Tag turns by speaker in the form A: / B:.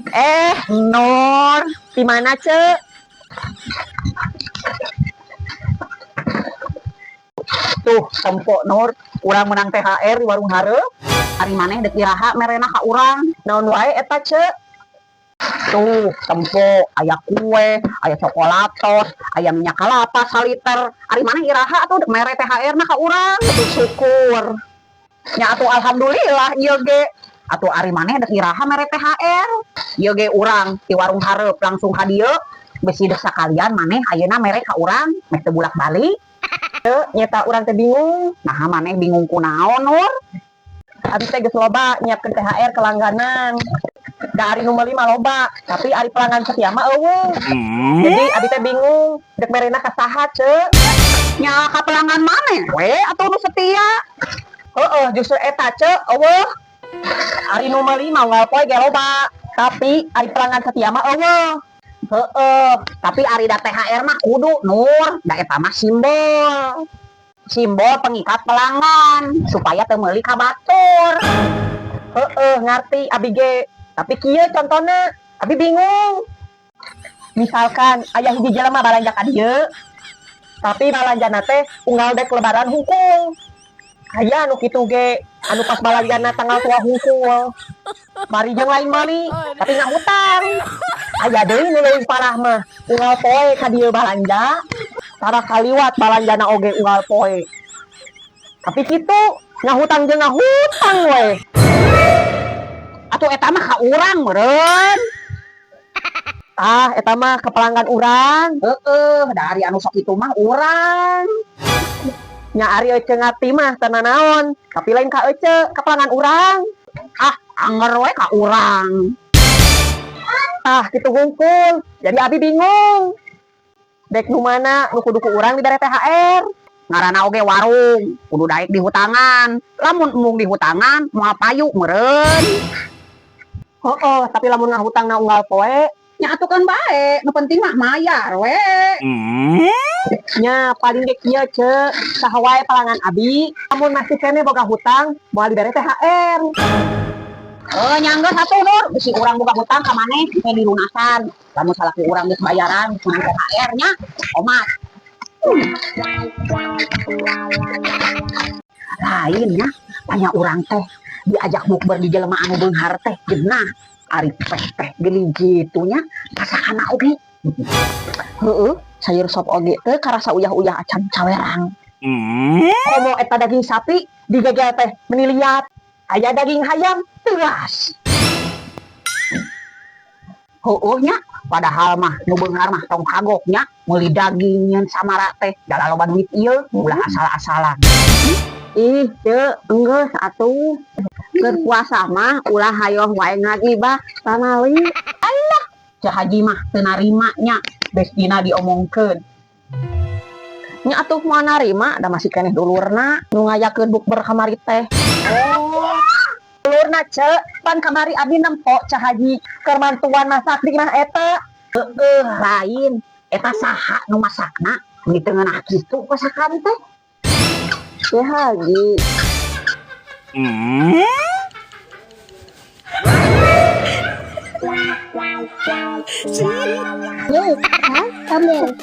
A: Eh, Nur, di mana, Cek? Tuh, tempo Nur, urang menang THR di warung hareup. Ari maneh dek iraha merena ka urang? Naon wae eta, Cek? Tuh, tempo, aya kue, aya coklatos, aya minyak kelapa saliter. Ari maneh iraha atuh dek mere THR na ka urang? Tuh, syukur. Nya atuh, alhamdulillah ieu ge. Atuh ari maneh dek iraha mere THR? Ieu ge urang di warung hareup langsung ka dieu. Bisi dek sakalian maneh ayeuna mere ka urang, meh teu bulak-balik.
B: Cek, nyeta urang teh bingung.
A: Nah, maneh bingung kunaon, Nur?
B: Abi teh geus loba nyiapkeun THR ke langganan. Da ari nu meuli mah loba, tapi ari pelanggan setia mah euweuh. Jadi abi teh bingung, dek merena ka saha, Cek?
A: Nya ka pelanggan maneh we atuh nu setia.
B: Heeh, justru eta, Cek, euweuh. Ari nu meuli mah unggal poe ge loba, tapi ari pelanggan setia mah euweuh.
A: Heeh, tapi ari da THR mah kudu, Nur, da eta mah simbol. Simbol pengikat pelanggan supaya teu meuli ka batur.
B: Heeh, ngarti abi ge. Tapi kieu contona, abi bingung. Misalkan aya hiji jelema balanja ka dieu, tapi balanjana teh unggal dek lebaran hungkul. Aya anu kitu ge, anu pas balanjana tanggal tua hungkul. Bari jeung lain meuli, tapi ngahutang. Aya deui nu leuwih parah mah, unggal poe ka dieu balanja, tara kaliwat balanjana oge unggal poe. Tapi kitu, ngahutang jeung ngahutang we.
A: Atuh eta mah ka urang meureun.
B: Ah, eta mah ke pelanggan urang.
A: Heeh, da ari anu sok itu mah urang.
B: Nya ari ece ngarti mah teu nanaon, tapi lain ka ece, ka pelanggan urang.
A: Ah, anger we ka urang.
B: Ah, kitu hungkul. Jadi abi bingung. Dek nu mana nu kudu ku urang dibere THR?
A: Ngaranna oge warung, kudu daek dihutangan. Lamun embung dihutangan, moal payu meureun.
B: Heeh, tapi lamun ngahutangna unggal poe,
A: Nya atuh kan bae, nu penting mah mayar we.
B: Nya paling ge kieu, Cek, saha wae pelanggan abi, lamun masih keneh boga hutang, moal dibere THR.
A: Eh, nya enggeus atuh, Nur, bisi urang boga hutang ka maneh teh dilunasan. Lamun salaki urang geus bayaran menang THR nya, omat. Lain nya, tanya urang teh diajak bukber di jelema anu beunghar teh genah. Ari peh teh geuning kitu nya, pasakana oge.
B: Heeh, sayur sop oge teh karasa uyah-uyah acan cawerang. Komo eta daging sapi digegel teh meni liat. Aya daging hayam teuas.
A: Heueuh nya, padahal mah nu beunghar mah tong kagok nya meuli daging nyeun samara teh, da loba duit ieu, ulah asal-asalan.
B: Ih, Cek, enggeus atuh. Keur puasa mah ulah hayoh wae ngagibah tanali.
A: Alah, Ceu Haji mah teu narima nya, bestina diomongkeun.
B: Nya atuh moal narima, da masih keneh dulurna nu ngayakeun bukber kamari teh.
A: Oh,
B: Dulurna, Cek, pan kamari abi nempo Ceu Haji keur mantuan masak di imah eta.
A: Heeh, lain. Eta saha nu masakna? Meni teu ngeunah kitu masakan teh.
B: Ceu Haji.
C: Like, comment.